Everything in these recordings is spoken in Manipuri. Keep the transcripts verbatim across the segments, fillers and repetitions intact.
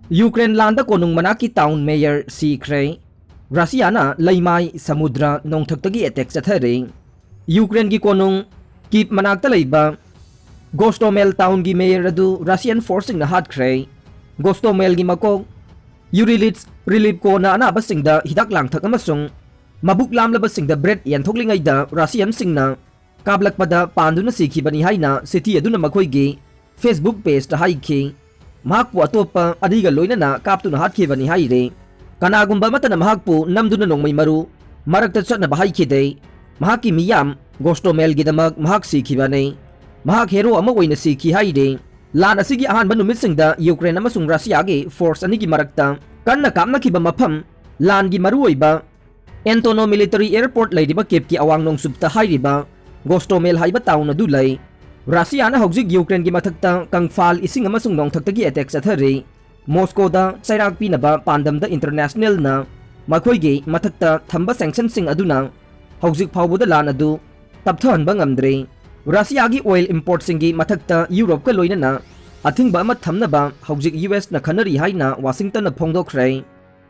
ꯌꯨꯀ꯭ꯔꯦꯟ ꯂꯥꯟꯗ ꯀꯣꯅꯨꯡ ꯃꯅꯥꯛꯀꯤ ꯇꯥꯎꯟ ꯃꯦꯌꯔ ꯁꯤꯈ꯭ꯔꯦ꯫ ꯔꯁꯤꯌꯥꯅ ꯂꯩꯃꯥꯏ, ꯁꯃꯨꯗ꯭ꯔ, ꯅꯣꯡꯊꯛꯇꯒꯤ ꯑꯦꯇꯦꯛ ꯆꯠꯊꯔꯦ꯫ ꯌꯨꯀ꯭ꯔꯦꯟꯒꯤ ꯀꯣꯅꯨꯡ ꯀꯤꯞ ꯃꯅꯥꯛꯇ ꯂꯩꯕ ꯒꯣꯁꯇꯣꯃꯦꯜ ꯇꯥꯎꯟꯒꯤ ꯃꯦꯌꯔ ꯑꯗꯨ ꯔꯁꯤꯌꯥꯟ ꯐꯣꯔꯁꯁꯤꯡꯅ ꯍꯥꯠꯈ꯭ꯔꯦ꯫ ꯒꯣꯁꯇꯣꯃꯦꯜꯒꯤ ꯃꯀꯣꯛ ꯌꯨꯔꯤꯂꯤꯠꯁ ꯔꯤꯂꯤꯞꯀꯣꯅ ꯑꯅꯥꯕꯁꯤꯡꯗ ꯍꯤꯗꯥꯛ ꯂꯥꯡꯊꯛ ꯑꯃꯁꯨꯡ ꯃꯕꯨꯛ ꯂꯥꯝꯂꯕꯁꯤꯡꯗ ꯕ꯭ꯔꯦꯗ ꯌꯦꯟꯊꯣꯛꯂꯤꯉꯩꯗ ꯔꯁꯤꯌꯟꯁꯤꯡꯅ ꯀꯥꯞꯂꯛꯄꯗ ꯄꯥꯟꯗꯨꯅ ꯁꯤꯈꯤꯕꯅꯤ ꯍꯥꯏꯅ ꯁꯤꯇꯤ ꯑꯗꯨꯅ ꯃꯈꯣꯏꯒꯤ Facebook ꯄꯦꯖꯇ ꯍꯥꯏꯈꯤ꯫ ꯃꯍꯥꯛꯄꯨ ꯑꯇꯣꯞꯄ ꯑꯅꯤꯒ ꯂꯣꯏꯅꯅ ꯀꯥꯞꯇꯨꯅ ꯍꯥꯠꯈꯤꯕꯅꯤ ꯍꯥꯏꯔꯦ꯫ ꯀꯅꯥꯒꯨꯝꯕ ꯑꯃꯠꯇꯅ ꯃꯍꯥꯛꯄꯨ ꯅꯝꯗꯨꯅ ꯅꯣꯡꯃꯩ ꯃꯔꯨ ꯃꯔꯛꯇ ꯆꯠꯅꯕ ꯍꯥꯏꯈꯤꯗꯦ꯫ ꯃꯍꯥꯛꯀꯤ ꯃꯤꯌꯥꯝ ꯒꯣꯁꯇꯣꯃꯦꯜꯒꯤꯗꯃꯛ ꯃꯍꯥꯛ ꯁꯤꯈꯤꯕꯅꯤ꯫ ꯃꯍꯥꯛ ꯍꯦꯔꯣ ꯑꯃ ꯑꯣꯏꯅ ꯁꯤꯈꯤ ꯍꯥꯏꯔꯦ꯫ ꯂꯥꯟ ꯑꯁꯤꯒꯤ ꯑꯍꯥꯟꯕ ꯅꯨꯃꯤꯠꯁꯤꯡꯗ ꯌꯨꯀ꯭ꯔꯦꯟ ꯑꯃꯁꯨꯡ ꯔꯁꯤꯌꯥꯒꯤ ꯐꯣꯔꯁ ꯑꯅꯤꯒꯤ ꯃꯔꯛꯇ ꯀꯟꯅ ꯀꯥꯞꯅꯈꯤꯕ ꯃꯐꯝ, ꯂꯥꯟꯒꯤ ꯃꯔꯨꯑꯣꯏꯕ ꯑꯦꯟꯇꯣꯅꯣ ꯃꯤꯂꯤꯇꯔꯤ ꯑꯦꯌꯔꯄꯣꯔꯠ ꯂꯩꯔꯤꯕ ꯀꯤꯞꯀꯤ ꯑꯋꯥꯡ ꯅꯣꯡꯆꯨꯞꯇ ꯍꯥꯏꯔꯤꯕ ꯒꯣꯁꯇꯣꯃꯦꯜ ꯍꯥꯏꯕ ꯇꯥꯎꯟ ꯑꯗꯨ ꯂꯩ꯫ ꯔꯁꯤꯌꯥꯅ ꯍꯧꯖꯤꯛ ꯌꯨꯀ꯭ꯔꯦꯟꯒꯤ ꯃꯊꯛꯇ ꯀꯪꯐꯥꯜ, ꯏꯁꯤꯡ ꯑꯃꯁꯨꯡ ꯅꯣꯡꯊꯛꯇꯒꯤ ꯑꯦꯇꯦꯛ ꯆꯠꯊꯔꯤ꯫ ꯃꯣꯁꯀꯣꯗ ꯆꯩꯔꯥꯛ ꯄꯤꯅꯕ ꯄꯥꯟꯗꯝꯗ ꯏꯟꯇꯔꯅꯦꯁꯅꯦꯜꯅ ꯃꯈꯣꯏꯒꯤ ꯃꯊꯛꯇ ꯊꯝꯕ ꯁꯦꯡꯁꯟꯁꯤꯡ ꯑꯗꯨꯅ ꯍꯧꯖꯤꯛ ꯐꯥꯎꯕꯗ ꯂꯥꯟ ꯑꯗꯨ ꯇꯞꯊꯍꯟꯕ ꯉꯝꯗ꯭ꯔꯤ꯫ ꯔꯁꯤꯌꯥꯒꯤ ꯑꯣꯏꯜ ꯏꯝꯄꯣꯔꯠꯁꯤꯡꯒꯤ ꯃꯊꯛꯇ ꯌꯨꯔꯣꯞꯀ ꯂꯣꯏꯅꯅ ꯑꯊꯤꯡꯕ ꯑꯃ ꯊꯝꯅꯕ ꯍꯧꯖꯤꯛ ꯌꯨ ꯑꯦꯁꯅ ꯈꯟꯅꯔꯤ ꯍꯥꯏꯅ ꯋꯥꯁꯤꯡꯇꯟꯅ ꯐꯣꯡꯗꯣꯛꯈ꯭ꯔꯦ꯫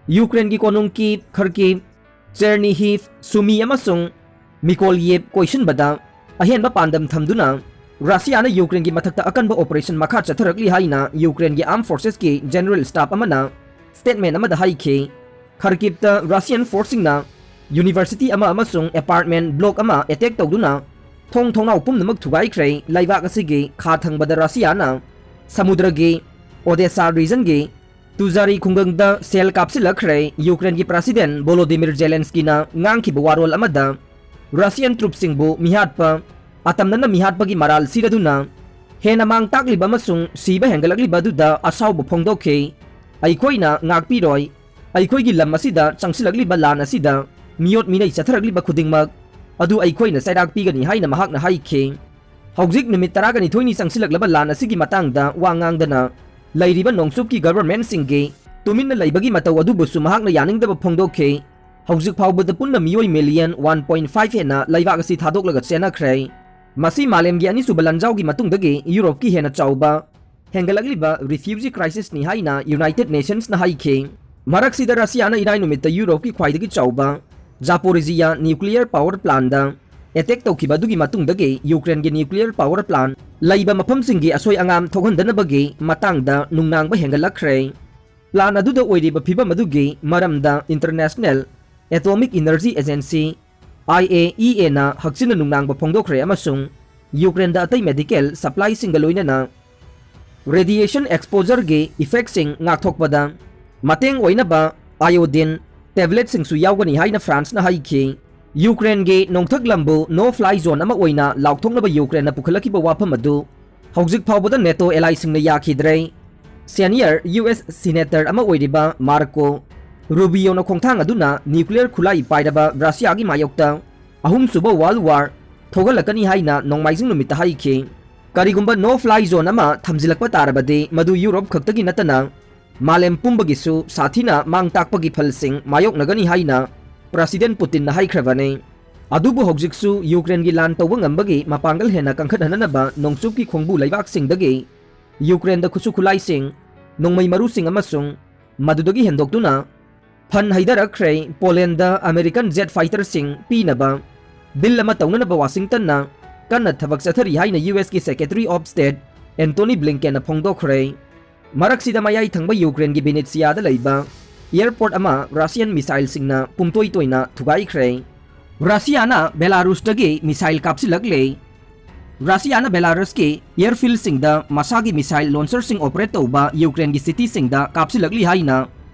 ꯌꯨꯀ꯭ꯔꯦꯟꯒꯤ ꯀꯣꯅꯨꯡ ꯀꯤꯞ, ꯈꯔꯀꯤꯞ, ꯆꯦꯔꯅꯤꯍꯤꯚ, ꯁꯨꯃꯤ ꯑꯃꯁꯨꯡ ꯃꯤꯀꯣꯂꯌꯦꯚ ꯀꯣꯏꯁꯤꯟꯕꯗ ꯑꯍꯦꯟꯕ ꯄꯥꯟꯗꯝ ꯊꯝꯗꯨꯅ ꯔꯁꯤꯌꯥꯅ ꯌꯨꯀ꯭ꯔꯦꯟꯒꯤ ꯃꯊꯛꯇ ꯑꯀꯟꯕ ꯑꯣꯄꯔꯦꯁꯟ ꯃꯈꯥ ꯆꯠꯊꯔꯛꯂꯤ ꯍꯥꯏꯅ ꯌꯨꯀ꯭ꯔꯦꯟꯒꯤ ꯑꯥꯔꯝ ꯐꯣꯔꯁꯦꯁꯀꯤ ꯖꯦꯅꯔꯦꯜ ꯁ꯭ꯇꯥꯐ ꯑꯃꯅ ꯁ꯭ꯇꯦꯠꯃꯦꯟ ꯑꯃꯗ ꯍꯥꯏꯈꯤ꯫ ꯈꯔꯀꯤꯞꯇ ꯔꯁꯤꯌꯟ ꯐꯣꯔꯁꯁꯤꯡꯅ ꯌꯨꯅꯤꯚꯔꯁꯤꯇꯤ ꯑꯃ ꯑꯃꯁꯨꯡ ꯑꯦꯄꯥꯔꯠꯃꯦꯟ ꯕ꯭ꯂꯣꯛ ꯑꯃ ꯑꯦꯇꯦꯛ ꯇꯧꯗꯨꯅ ꯊꯣꯡ ꯊꯣꯡꯅꯥꯎ ꯄꯨꯝꯅꯃꯛ ꯊꯨꯒꯥꯏꯈ꯭ꯔꯦ꯫ ꯂꯩꯕꯥꯛ ꯑꯁꯤꯒꯤ ꯈꯥ ꯊꯪꯕꯗ ꯔꯁꯤꯌꯥꯅ ꯁꯃꯨꯗ꯭ꯔꯒꯤ ꯑꯣꯗꯦꯁꯥ ꯔꯤꯖꯟꯒꯤ ꯇꯨꯖꯥꯔꯤ ꯈꯨꯡꯒꯪꯗ ꯁꯦꯜ ꯀꯥꯞꯁꯤꯜꯂꯛꯈ꯭ꯔꯦ꯫ ꯌꯨꯀ꯭ꯔꯦꯟꯒꯤ ꯄ꯭ꯔꯁꯤꯗꯦꯟ ꯚꯣꯂꯣꯗꯤꯃꯤꯔ ꯖꯦꯂꯦꯟꯁꯀꯤꯅ ꯉꯥꯡꯈꯤꯕ ꯋꯥꯔꯣꯜ ꯑꯃꯗ ꯔꯁꯤꯌꯟ ꯇ꯭ꯔꯨꯞꯁꯤꯡꯕꯨ ꯃꯤꯍꯥꯠꯄ, ꯑꯇꯝꯅꯅ ꯃꯤꯍꯥꯠꯄꯒꯤ ꯃꯔꯥꯜ ꯁꯤꯔꯗꯨꯅ ꯍꯦꯟꯅ ꯃꯥꯡ ꯇꯥꯛꯂꯤꯕ ꯑꯃꯁꯨꯡ ꯁꯤꯕ ꯍꯦꯟꯒꯠꯂꯛꯂꯤꯕ ꯑꯗꯨꯗ ꯑꯁꯥꯎꯕ ꯐꯣꯡꯗꯣꯛꯈꯤ꯫ "ꯑꯩꯈꯣꯏꯅ ꯉꯥꯛꯄꯤꯔꯣꯏ꯫ ꯑꯩꯈꯣꯏꯒꯤ ꯂꯝ ꯑꯁꯤꯗ ꯆꯪꯁꯤꯜꯂꯛꯂꯤꯕ ꯂꯥꯟ ꯑꯁꯤꯗ ꯃꯤꯑꯣꯠ ꯃꯤꯅꯩ ꯆꯠꯊꯔꯛꯂꯤꯕ ꯈꯨꯗꯤꯡꯃꯛ ꯑꯗꯨ ꯑꯩꯈꯣꯏꯅ ꯆꯩꯔꯥꯛ ꯄꯤꯒꯅꯤ" ꯍꯥꯏꯅ ꯃꯍꯥꯛꯅ ꯍꯥꯏꯈꯤ꯫ ꯍꯧꯖꯤꯛ ꯅꯨꯃꯤꯠ ꯇꯔꯥꯒ ꯅꯤꯊꯣꯏꯅꯤ ꯆꯪꯁꯤꯜꯂꯛꯂꯕ ꯂꯥꯟ ꯑꯁꯤꯒꯤ ꯃꯇꯥꯡꯗ ꯋꯥ ꯉꯥꯡꯗꯅ ꯂꯩꯔꯤꯕ ꯅꯣꯡꯆꯨꯞꯀꯤ ꯒꯚꯔꯟꯃꯦꯟꯠꯁꯤꯡꯒꯤ ꯇꯨꯃꯤꯟꯅ ꯂꯩꯕꯒꯤ ꯃꯇꯧ ꯑꯗꯨꯕꯨꯁꯨ ꯃꯍꯥꯛꯅ ꯌꯥꯅꯤꯡꯗꯕ ꯐꯣꯡꯗꯣꯛꯈꯤ꯫ ꯍꯧꯖꯤꯛ ꯐꯥꯎꯕꯗ ꯄꯨꯟꯅ ꯃꯤꯑꯣꯏ ꯃꯤꯂꯤꯌꯟ ꯋꯥꯟ ꯄꯣꯏꯟꯠ ꯐꯥꯏꯚ ꯍꯦꯟꯅ ꯂꯩꯕꯥꯛ ꯑꯁꯤ ꯊꯥꯗꯣꯛꯂꯒ ꯆꯦꯟꯅꯈ꯭ꯔꯦ꯫ ꯃꯁꯤ ꯃꯥꯂꯦꯝꯒꯤ ꯑꯅꯤꯁꯨꯕ ꯂꯥꯟꯖꯥꯎꯒꯤ ꯃꯇꯨꯡꯗꯒꯤ ꯌꯨꯔꯣꯞꯀꯤ ꯍꯦꯟꯅ ꯆꯥꯎꯕ ꯍꯦꯟꯒꯠꯂꯛꯂꯤꯕ refugee crisisꯅꯤ ꯍꯥꯏꯅ United Nationsꯅ ꯍꯥꯏꯈꯤ꯫ ꯃꯔꯛꯁꯤꯗ ꯔꯁꯤꯌꯥꯅ ꯏꯔꯥꯏ ꯅꯨꯃꯤꯠꯇ ꯌꯨꯔꯣꯞꯀꯤ ꯈ꯭ꯋꯥꯏꯗꯒꯤ ꯆꯥꯎꯕ ꯖꯥꯄꯣꯔꯤꯖꯤꯌꯥ nuclear power plantꯗ attack ꯇꯧꯈꯤꯕ ꯑꯗꯨꯒꯤ ꯃꯇꯨꯡꯗꯒꯤ ꯌꯨꯀ꯭ꯔꯦꯟꯒꯤ nuclear power plant ꯂꯩꯕ ꯃꯐꯝꯁꯤꯡꯒꯤ ꯑꯁꯣꯏ ꯑꯉꯥꯝ ꯊꯣꯛꯍꯟꯗꯅꯕꯒꯤ ꯃꯇꯥꯡꯗ ꯅꯨꯡꯅꯥꯡꯕ ꯍꯦꯟꯒꯠꯂꯛꯈ꯭ꯔꯦ꯫ Plant ꯑꯗꯨꯗ ꯑꯣꯏꯔꯤꯕ ꯐꯤꯕꯝ ꯑꯗꯨꯒꯤ ꯃꯔꯝꯗ International Atomic Energy Agency, IAEAꯅ ꯍꯛꯆꯤꯟꯅ ꯅꯨꯡꯅꯥꯡꯕ ꯐꯣꯡꯗꯣꯛꯈ꯭ꯔꯦ ꯑꯃꯁꯨꯡ ꯌꯨꯀ꯭ꯔꯦꯟꯗ ꯑꯇꯩ medical supplyꯁꯤꯡꯒ ꯂꯣꯏꯅꯅ radiation exposureꯒꯤ effectꯁꯤꯡ ꯉꯥꯛꯊꯣꯛꯄꯗ ꯃꯇꯦꯡ ꯑꯣꯏꯅꯕ iodine tabletꯁꯤꯡꯁꯨ ꯌꯥꯎꯒꯅꯤ ꯍꯥꯏꯅ Franceꯅ ꯍꯥꯏꯈꯤ꯫ ꯌꯨꯀ꯭ꯔꯦꯟꯒꯤ ꯅꯣꯡꯊꯛ ꯂꯝꯕꯨ no fly zone ꯑꯃ ꯑꯣꯏꯅ ꯂꯥꯎꯊꯣꯛꯅꯕ ꯌꯨꯀ꯭ꯔꯦꯟꯅ ꯄꯨꯈꯠꯂꯛꯈꯤꯕ ꯋꯥꯐꯝ ꯑꯗꯨ ꯍꯧꯖꯤꯛ ꯐꯥꯎꯕꯗ NATO allyꯁꯤꯡꯅ ꯌꯥꯈꯤꯗ꯭ꯔꯦ꯫ Senior US senator ꯑꯃ ꯑꯣꯏꯔꯤꯕ Marco Rubioꯅ ꯈꯣꯡꯊꯥꯡ ꯑꯗꯨꯅ nuclear ꯈꯨꯠꯂꯥꯏ ꯄꯥꯏꯔꯕ ꯔꯁꯤꯌꯥꯒꯤ ꯃꯥꯌꯣꯛꯇ ꯑꯍꯨꯝꯁꯨꯕ World War ꯊꯣꯛꯍꯜꯂꯛꯀꯅꯤ ꯍꯥꯏꯅ ꯅꯣꯡꯃꯥꯏꯖꯤꯡ ꯅꯨꯃꯤꯠꯇ ꯍꯥꯏꯈꯤ꯫ ꯀꯔꯤꯒꯨꯝꯕ no fly zone ꯑꯃ ꯊꯝꯖꯤꯜꯂꯛꯄ ꯇꯥꯔꯕꯗꯤ ꯃꯗꯨ ꯌꯨꯔꯣꯞ ꯈꯛꯇꯒꯤ ꯅꯠꯇꯅ ꯃꯥꯂꯦꯝ ꯄꯨꯝꯕꯒꯤꯁꯨ ꯁꯥꯊꯤꯅ ꯃꯥꯡ ꯇꯥꯛꯄꯒꯤ ꯐꯜꯁꯤꯡ ꯃꯥꯌꯣꯛꯅꯒꯅꯤ ꯍꯥꯏꯅ President Putinꯅ ꯍꯥꯏꯈ꯭ꯔꯕꯅꯤ꯫ ꯑꯗꯨꯕꯨ ꯍꯧꯖꯤꯛꯁꯨ ꯌꯨꯀ꯭ꯔꯦꯟꯒꯤ ꯂꯥꯟ ꯇꯧꯕ ꯉꯝꯕꯒꯤ ꯃꯄꯥꯡꯒꯜ ꯍꯦꯟꯅ ꯀꯟꯈꯠꯍꯟꯅꯅꯕ ꯅꯣꯡꯆꯨꯞꯀꯤ ꯈꯣꯡꯕꯨ ꯂꯩꯕꯥꯛꯁꯤꯡꯗꯒꯤ ꯌꯨꯀ꯭ꯔꯦꯟꯗ ꯈꯨꯠꯁꯨ ꯈꯨꯠꯂꯥꯏꯁꯤꯡ, ꯅꯣꯡꯃꯩ ꯃꯔꯨꯁꯤꯡ ꯑꯃꯁꯨꯡ ꯃꯗꯨꯗꯒꯤ ꯍꯦꯟꯗꯣꯛꯇꯨꯅ ꯐꯟ ꯍꯩꯊꯔꯛꯈ꯭ꯔꯦ꯫ ꯄꯣꯂꯦꯟꯗ American jet fighterꯁꯤꯡ ꯄꯤꯅꯕ deal ꯑꯃ ꯇꯧꯅꯅꯕ ꯋꯥꯁꯤꯡꯇꯟꯅ ꯀꯟꯅ ꯊꯕꯛ ꯆꯠꯊꯔꯤ ꯍꯥꯏꯅ USꯀꯤ Secretary of State Antony Blinkenꯅ ꯐꯣꯡꯗꯣꯛꯈ꯭ꯔꯦ꯫ ꯃꯔꯛꯁꯤꯗ ꯃꯌꯥꯏ ꯊꯪꯕ ꯌꯨꯀ꯭ꯔꯦꯟꯒꯤ Vinitsiaꯗ ꯂꯩꯕ airport ꯑꯃ Russian missileꯁꯤꯡꯅ ꯄꯨꯝꯇꯣꯏ ꯇꯣꯏꯅ ꯊꯨꯒꯥꯏꯈ꯭ꯔꯦ꯫ ꯔꯁꯤꯌꯥꯅ ꯕꯦꯂꯥꯔꯨꯁꯇꯒꯤ missile ꯀꯥꯞꯁꯤꯜꯂꯛꯂꯦ꯫ ꯔꯁꯤꯌꯥꯅ ꯕꯦꯂꯥꯔꯨꯁꯀꯤ airfieldꯁꯤꯡꯗ ꯃꯁꯥꯒꯤ missile launcherꯁꯤꯡ operate ꯇꯧꯕ ꯌꯨꯀ꯭ꯔꯦꯟꯒꯤ cityꯁꯤꯡꯗ ꯀꯥꯞꯁꯤꯜꯂꯛꯂꯤ ꯍꯥꯏꯅ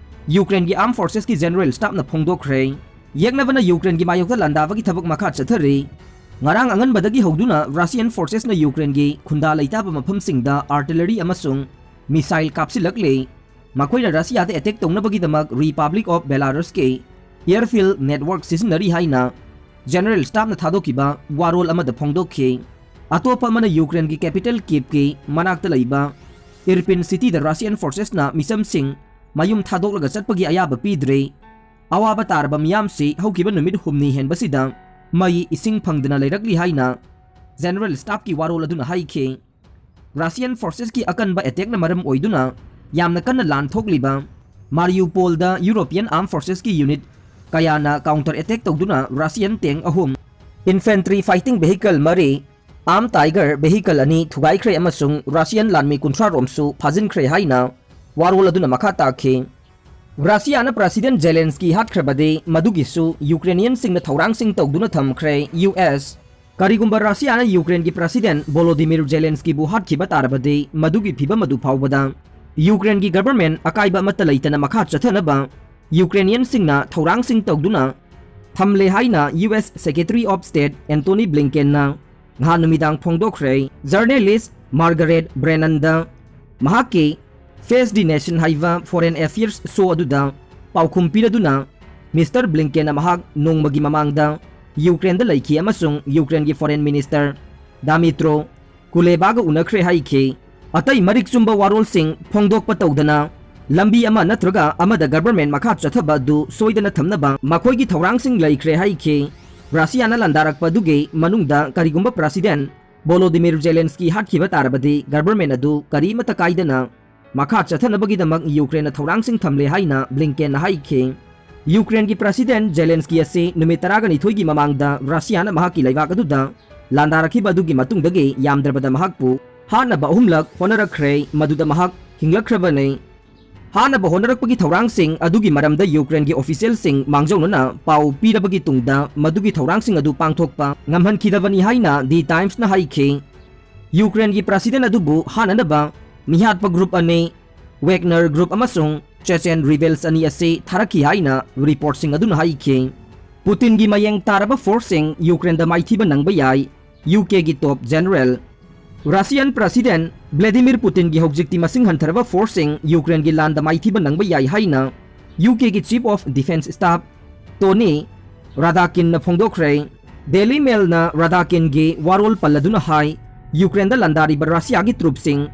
ꯌꯨꯀ꯭ꯔꯦꯟꯒꯤ Armed Forcesꯀꯤ General Staffꯅ ꯐꯣꯡꯗꯣꯛꯈ꯭ꯔꯦ꯫ ꯌꯦꯛꯅꯕꯅ ꯌꯨꯀ꯭ꯔꯦꯟꯒꯤ ꯃꯥꯌꯣꯛꯇ ꯂꯥꯟꯗꯥꯕꯒꯤ ꯊꯕꯛ ꯃꯈꯥ ꯆꯠꯊꯔꯤ꯫ ꯉꯔꯥꯡ ꯑꯉꯟꯕꯗꯒꯤ ꯍꯧꯗꯨꯅ Russian forcesꯅ ꯌꯨꯀ꯭ꯔꯦꯟꯒꯤ ꯈꯨꯟꯗꯥ ꯂꯩꯇꯥꯕ ꯃꯐꯝꯁꯤꯡꯗ artillery ꯑꯃꯁꯨꯡ missile ꯀꯥꯞꯁꯤꯜꯂꯛꯂꯤ꯫ ꯃꯈꯣꯏꯅ ꯔꯁꯤꯌꯥꯗ attack ꯇꯧꯅꯕꯒꯤꯗꯃꯛ Republic of Belarusꯀꯤ airfield network ꯁꯤꯖꯤꯟꯅꯔꯤ ꯍꯥꯏꯅ General Staffꯅ ꯊꯥꯗꯣꯛꯈꯤꯕ ꯋꯥꯔꯣꯜ ꯑꯃꯗ ꯐꯣꯡꯗꯣꯛꯈꯤ꯫ ꯑꯇꯣꯞꯄ ꯑꯃꯅ ꯌꯨꯀ꯭ꯔꯦꯟꯒꯤ capital Kyivꯀꯤ ꯃꯅꯥꯛꯇ ꯂꯩꯕ Irpin cityꯗ Russian forcesꯅ ꯃꯤꯆꯝꯁꯤꯡ ꯃꯌꯨꯝ ꯊꯥꯗꯣꯛꯂꯒ ꯆꯠꯄꯒꯤ ꯑꯌꯥꯕ ꯄꯤꯗ꯭ꯔꯦ꯫ ꯑꯋꯥꯕ ꯇꯥꯔꯕ ꯃꯤꯌꯥꯝꯁꯤ ꯍꯧꯈꯤꯕ ꯅꯨꯃꯤꯠ ꯍꯨꯝꯅꯤ ꯍꯦꯟꯕꯁꯤꯗ ꯃꯩ ꯏꯁꯤꯡ ꯐꯪꯗꯅ ꯂꯩꯔꯛꯂꯤ ꯍꯥꯏꯅ General Staffꯀꯤ ꯋꯥꯔꯣꯜ ꯑꯗꯨꯅ ꯍꯥꯏꯈꯤ꯫ Russian forcesꯀꯤ ꯑꯀꯟꯕ attackꯅ ꯃꯔꯝ ꯑꯣꯏꯗꯨꯅ ꯌꯥꯝꯅ ꯀꯟꯅ ꯂꯥꯟ ꯊꯣꯛꯂꯤꯕ Mariupolꯗ European Armed Forcesꯀꯤ unit ꯀꯌꯥꯅ counter attack ꯇꯧꯗꯨꯅ Russian tank ꯑꯍꯨꯝ, infantry fighting vehicle ꯃꯔꯤ, armed Tiger vehicle ꯑꯅꯤ ꯊꯨꯒꯥꯏꯈ꯭ꯔꯦ ꯑꯃꯁꯨꯡ Russian ꯂꯥꯟꯃꯤ ꯀꯨꯟꯊ꯭ꯔꯥ ꯔꯣꯝꯁꯨ ꯐꯥꯖꯤꯟꯈ꯭ꯔꯦ ꯍꯥꯏꯅ ꯋꯥꯔꯣꯜ ꯑꯗꯨꯅ ꯃꯈꯥ ꯇꯥꯈꯤ꯫ ꯔꯁꯤꯌꯥꯅ President Zelensky ꯍꯥꯠꯈ꯭ꯔꯕꯗꯤ ꯃꯗꯨꯒꯤꯁꯨ Ukrainianꯁꯤꯡꯅ ꯊꯧꯔꯥꯡꯁꯤꯡ ꯇꯧꯗꯨꯅ ꯊꯝꯈ꯭ꯔꯦ꯫ U S. ꯀꯔꯤꯒꯨꯝꯕ ꯔꯁꯤꯌꯥꯅ Ukraineꯒꯤ President Volodymyr Zelenskyꯕꯨ ꯍꯥꯠꯈꯤꯕ ꯇꯥꯔꯕꯗꯤ ꯃꯗꯨꯒꯤ ꯐꯤꯚꯝ ꯑꯗꯨ ꯐꯥꯎꯕꯗ Ukraineꯒꯤ government ꯑꯀꯥꯏꯕ ꯑꯃꯠꯇ ꯂꯩꯇꯅ ꯃꯈꯥ ꯆꯠꯊꯅꯕ Ukrainianꯁꯤꯡꯅ ꯊꯧꯔꯥꯡꯁꯤꯡ ꯇꯧꯗꯨꯅ ꯊꯝꯂꯦ ꯍꯥꯏꯅ U S Secretary of State Antony Blinkenꯅ ꯅꯍꯥꯟ ꯅꯨꯃꯤꯗꯥꯡ ꯐꯣꯡꯗꯣꯛꯈ꯭ꯔꯦ꯫ Journalist Margaret Brennanꯗ ꯃꯍꯥꯛꯀꯤ Face the Nation ꯍꯥꯏꯕ foreign affairs show ꯑꯗꯨꯗ ꯄꯥꯎꯈꯨꯝ ꯄꯤꯔꯗꯨꯅ Mister Blinkenꯅ ꯃꯍꯥꯛ ꯅꯣꯡꯃꯒꯤ ꯃꯃꯥꯡꯗ Ukraineꯗ ꯂꯩꯈꯤ ꯑꯃꯁꯨꯡ Ukraineꯒꯤ Foreign Minister Dmytro Kulebaꯒ ꯎꯅꯈ꯭ꯔꯦ ꯍꯥꯏꯈꯤ꯫ ꯑꯇꯩ ꯃꯔꯤꯛ ꯆꯨꯝꯕ ꯋꯥꯔꯣꯜꯁꯤꯡ ꯐꯣꯡꯗꯣꯛꯄ ꯇꯧꯗꯅ ꯂꯝꯕꯤ ꯑꯃ ꯅꯠꯇ꯭ꯔꯒ ꯑꯃꯗ government ꯃꯈꯥ ꯆꯠꯊꯕ ꯑꯗꯨ ꯁꯣꯏꯗꯅ ꯊꯝꯅꯕ ꯃꯈꯣꯏꯒꯤ ꯊꯧꯔꯥꯡꯁꯤꯡ ꯂꯩꯈ꯭ꯔꯦ ꯍꯥꯏꯈꯤ꯫ ꯔꯁꯤꯌꯥꯅ ꯂꯥꯟꯗꯥꯔꯛꯄ ꯑꯗꯨꯒꯤ ꯃꯅꯨꯡꯗ ꯀꯔꯤꯒꯨꯝꯕ President Volodymyr Zelensky ꯍꯥꯠꯈꯤꯕ ꯇꯥꯔꯕꯗꯤ government ꯑꯗꯨ ꯀꯔꯤꯃꯠꯇ ꯀꯥꯏꯗꯅ ꯃꯈꯥ ꯆꯠꯊꯅꯕꯒꯤꯗꯃꯛ Ukraineꯅ ꯊꯧꯔꯥꯡꯁꯤꯡ ꯊꯝꯂꯦ ꯍꯥꯏꯅ Blinkenꯅ ꯍꯥꯏꯈꯤ꯫ Ukraineꯒꯤ President Zelensky ꯑꯁꯤ ꯅꯨꯃꯤꯠ ꯇꯔꯥꯒ ꯅꯤꯊꯣꯏꯒꯤ ꯃꯃꯥꯡꯗ ꯔꯁꯤꯌꯥꯅ ꯃꯍꯥꯛꯀꯤ ꯂꯩꯕꯥꯛ ꯑꯗꯨꯗ ꯂꯥꯟꯗꯥꯔꯛꯈꯤꯕ ꯑꯗꯨꯒꯤ ꯃꯇꯨꯡꯗꯒꯤ ꯌꯥꯝꯗ꯭ꯔꯕꯗ ꯃꯍꯥꯛꯄꯨ ꯍꯥꯠꯅꯕ ꯑꯍꯨꯝꯂꯛ ꯍꯣꯠꯅꯔꯛꯈ꯭ꯔꯦ, ꯃꯗꯨꯗ ꯃꯍꯥꯛ ꯍꯤꯡꯂꯛꯈ꯭ꯔꯕꯅꯤ꯫ ꯍꯥꯠꯅꯕ ꯍꯣꯠꯅꯔꯛꯄꯒꯤ ꯊꯧꯔꯥꯡꯁꯤꯡ ꯑꯗꯨꯒꯤ ꯃꯔꯝꯗ Ukraineꯒꯤ officialꯁꯤꯡ ꯃꯥꯡꯖꯧꯅꯅ ꯄꯥꯎ ꯄꯤꯔꯕꯒꯤ ꯇꯨꯡꯗ ꯃꯗꯨꯒꯤ ꯊꯧꯔꯥꯡꯁꯤꯡ ꯑꯗꯨ ꯄꯥꯡꯊꯣꯛꯄ ꯉꯝꯍꯟꯈꯤꯗꯕꯅꯤ ꯍꯥꯏꯅ The Timesꯅ ꯍꯥꯏꯈꯤ꯫ Ukraineꯒꯤ President ꯑꯗꯨꯕꯨ ꯍꯥꯠꯅꯅꯕ ꯃꯤꯍꯥꯠꯄ group ꯑꯅꯤ, Wagner group ꯑꯃꯁꯨꯡ Chechen rebels ꯑꯅꯤ ꯑꯁꯤ ꯊꯥꯔꯛꯈꯤ ꯍꯥꯏꯅ reportꯁꯤꯡ ꯑꯗꯨꯅ ꯍꯥꯏꯈꯤ꯫ Putinꯒꯤ ꯃꯌꯦꯡ ꯇꯥꯔꯕ forceꯁꯤꯡ Ukraineꯗ ꯃꯥꯏꯊꯤꯕ ꯅꯪꯕ ꯌꯥꯏ, UKꯒꯤ top general꯫ Russian President Vladimir Putinꯒꯤ ꯍꯧꯖꯤꯛꯇꯤ ꯃꯁꯤꯡ ꯍꯟꯊꯔꯕ forceꯁꯤꯡ Ukraineꯒꯤ ꯂꯥꯟꯗ ꯃꯥꯏꯊꯤꯕ ꯅꯪꯕ ꯌꯥꯏ ꯍꯥꯏꯅ UKꯒꯤ Chief of Defence Staff Tony Radakinꯅ ꯐꯣꯡꯗꯣꯛꯈ꯭ꯔꯦ꯫ Daily Mailꯅ Radakinꯒꯤ ꯋꯥꯔꯣꯜ ꯄꯜꯂꯗꯨꯅ ꯍꯥꯏ, Ukraineꯗ ꯂꯥꯟꯗꯥꯔꯤꯕ ꯔꯁꯤꯌꯥꯒꯤ troops ꯁꯤꯡ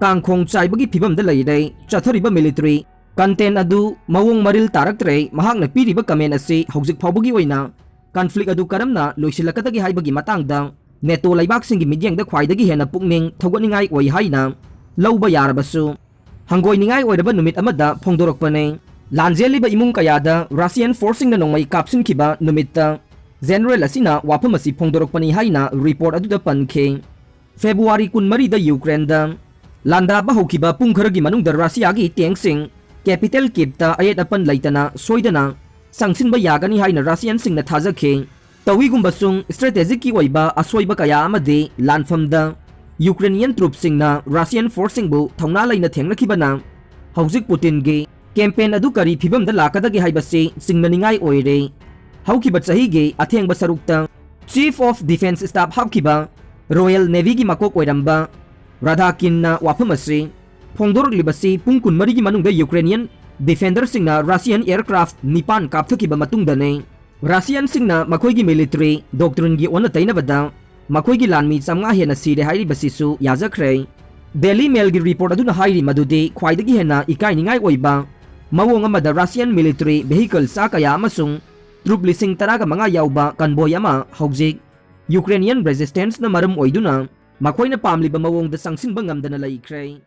ꯀꯥꯡꯈꯣꯡ ꯆꯥꯏꯕꯒꯤ ꯐꯤꯚꯝꯗ ꯂꯩꯔꯦ꯫ ꯆꯠꯊꯔꯤꯕ military content ꯑꯗꯨ ꯃꯑꯣꯡ ꯃꯔꯤꯜ ꯇꯥꯔꯛꯇ꯭ꯔꯦ꯫ ꯃꯍꯥꯛꯅ ꯄꯤꯔꯤꯕ comment ꯑꯁꯤ ꯍꯧꯖꯤꯛ ꯐꯥꯎꯕꯒꯤ ꯑꯣꯏꯅ conflict ꯑꯗꯨ ꯀꯔꯝꯅ ꯂꯣꯏꯁꯤꯜꯂꯛꯀꯗꯒꯦ ꯍꯥꯏꯕꯒꯤ ꯃꯇꯥꯡꯗ ꯅꯦꯇꯣ ꯂꯩꯕꯥꯛꯁꯤꯡꯒꯤ ꯃꯤꯠꯌꯦꯡꯗ ꯈ꯭ꯋꯥꯏꯗꯒꯤ ꯍꯦꯟꯅ ꯄꯨꯛꯅꯤꯡ ꯊꯧꯒꯠꯅꯤꯡꯉꯥꯏ ꯑꯣꯏ ꯍꯥꯏꯅ ꯂꯧꯕ ꯌꯥꯔꯕꯁꯨ, ꯍꯪꯒꯣꯏꯅꯤꯡꯉꯥꯏ ꯑꯣꯏꯔꯕ ꯅꯨꯃꯤꯠ ꯑꯃꯗ ꯐꯣꯡꯗꯣꯔꯛꯄꯅꯤ꯫ ꯂꯥꯟꯖꯦꯜꯂꯤꯕ ꯏꯃꯨꯡ ꯀꯌꯥꯗ ꯔꯁꯤꯌꯥꯟ ꯐꯣꯔꯁꯁꯤꯡꯅ ꯅꯣꯡꯃꯩ ꯀꯥꯞꯁꯤꯟꯈꯤꯕ ꯅꯨꯃꯤꯠꯇ ꯖꯦꯅꯔꯦꯜ ꯑꯁꯤꯅ ꯋꯥꯐꯝ ꯑꯁꯤ ꯐꯣꯡꯗꯣꯔꯛꯄꯅꯤ ꯍꯥꯏꯅ ꯔꯤꯄꯣꯔꯠ ꯑꯗꯨꯗ ꯄꯟꯈꯤ꯫ ꯐꯦꯕ꯭ꯔꯨꯋꯥꯔꯤ ꯀꯨꯟꯃꯔꯤꯗ ꯌꯨꯀ꯭ꯔꯦꯟꯗ ꯂꯥꯟꯗꯥꯕ ꯍꯧꯈꯤꯕ ꯄꯨꯡ ꯈꯔꯒꯤ ꯃꯅꯨꯡꯗ ꯔꯁꯤꯌꯥꯒꯤ ꯇꯦꯡꯁꯤꯡ ꯀꯦꯄꯤꯇꯦꯜ ꯀꯤꯞꯇ ꯑꯌꯦꯠ ꯑꯄꯟ ꯂꯩꯇꯅ ꯁꯣꯏꯗꯅ ꯆꯪꯁꯤꯟꯕ ꯌꯥꯒꯅꯤ ꯍꯥꯏꯅ ꯔꯁꯤꯌꯟꯁꯤꯡꯅ ꯊꯥꯖꯈꯤ꯫ ꯇꯧꯏꯒꯨꯝꯕꯁꯨꯡ ꯁ꯭ꯇ꯭ꯔꯦꯇꯦꯖꯤꯛꯀꯤ ꯑꯣꯏꯕ ꯑꯁꯣꯏꯕ ꯀꯌꯥ ꯑꯃꯗꯤ ꯂꯥꯟꯐꯝꯗ ꯌꯨꯀ꯭ꯔꯦꯅꯤꯌꯟ ꯇ꯭ꯔꯨꯞꯁꯤꯡꯅ ꯔꯁꯤꯌꯟ ꯐꯣꯔꯁꯁꯤꯡꯕꯨ ꯊꯧꯅꯥ ꯂꯩꯅ ꯊꯦꯡꯅꯈꯤꯕꯅ ꯍꯧꯖꯤꯛ ꯄꯨꯇꯤꯟꯒꯤ ꯀꯦꯝꯄꯦꯟ ꯑꯗꯨ ꯀꯔꯤ ꯐꯤꯕꯝꯗ ꯂꯥꯛꯀꯗꯒꯦ ꯍꯥꯏꯕꯁꯤ ꯆꯤꯡꯅꯅꯤꯡꯉꯥꯏ ꯑꯣꯏꯔꯦ꯫ ꯍꯧꯈꯤꯕ ꯆꯍꯤꯒꯤ ꯑꯊꯦꯡꯕ ꯁꯔꯨꯛꯇ Chief of Defence Staff ꯍꯥꯞꯈꯤꯕ ꯔꯣꯌꯦꯜ ꯅꯦꯚꯤꯒꯤ ꯃꯀꯣꯛ ꯑꯣꯏꯔꯝꯕ ꯔꯥꯙꯥꯀꯤꯟꯅ ꯋꯥꯐꯝ ꯑꯁꯤ ꯐꯣꯡꯗꯣꯔꯛꯂꯤꯕꯁꯤ ꯄꯨꯡ ꯀꯨꯟꯃꯔꯤꯒꯤ ꯃꯅꯨꯡꯗ ꯌꯨꯀ꯭ꯔꯦꯅꯤꯌꯟ ꯗꯤꯐꯦꯟꯗꯔꯁꯤꯡꯅ ꯔꯁꯤꯌꯟ ꯑꯦꯌꯔꯀ꯭ꯔꯥꯐ ꯅꯤꯄꯥꯟ ꯀꯥꯞꯊꯈꯤꯕ ꯃꯇꯨꯡꯗꯅꯤ꯫ ꯔꯁꯤꯌꯟꯁꯤꯡꯅ ꯃꯈꯣꯏꯒꯤ ꯃꯤꯂꯤꯇꯔꯤ ꯗꯣꯛꯇ꯭ꯔꯤꯟꯒꯤ ꯑꯣꯟꯅ ꯇꯩꯅꯕꯗ ꯃꯈꯣꯏꯒꯤ ꯂꯥꯟꯃꯤ ꯆꯥꯝꯃꯉꯥ ꯍꯦꯟꯅ ꯁꯤꯔꯦ ꯍꯥꯏꯔꯤꯕꯁꯤꯁꯨ ꯌꯥꯖꯈ꯭ꯔꯦ꯫ ꯗꯦꯂꯤ ꯃꯦꯜꯒꯤ ꯔꯤꯄꯣꯔꯠ ꯑꯗꯨꯅ ꯍꯥꯏꯔꯤ ꯃꯗꯨꯗꯤ ꯈ꯭ꯋꯥꯏꯗꯒꯤ ꯍꯦꯟꯅ ꯏꯀꯥꯏꯅꯤꯡꯉꯥꯏ ꯑꯣꯏꯕ ꯃꯑꯣꯡ ꯑꯃꯗ ꯔꯁꯤꯌꯟ ꯃꯤꯂꯤꯇꯔꯤ ꯚꯦꯍꯤꯀꯜꯁ ꯀꯌꯥ ꯑꯃꯁꯨꯡ ꯇ꯭ꯔꯨꯞ ꯂꯤꯁꯤꯡ ꯇꯔꯥꯒ ꯃꯉꯥ ꯌꯥꯎꯕ ꯀꯟꯚꯣꯏ ꯑꯃ ꯍꯧꯖꯤꯛ ꯌꯨꯀ꯭ꯔꯦꯅꯤꯌꯟ ꯔꯦꯖꯤꯁꯇꯦꯟꯁꯅ ꯃꯔꯝ ꯑꯣꯏꯗꯨꯅ ꯃꯈꯣꯏꯅ ꯄꯥꯝꯂꯤꯕ ꯃꯑꯣꯡꯗ ꯆꯪꯁꯤꯟꯕ ꯉꯝꯗꯅ ꯂꯩꯈ꯭ꯔꯦ꯫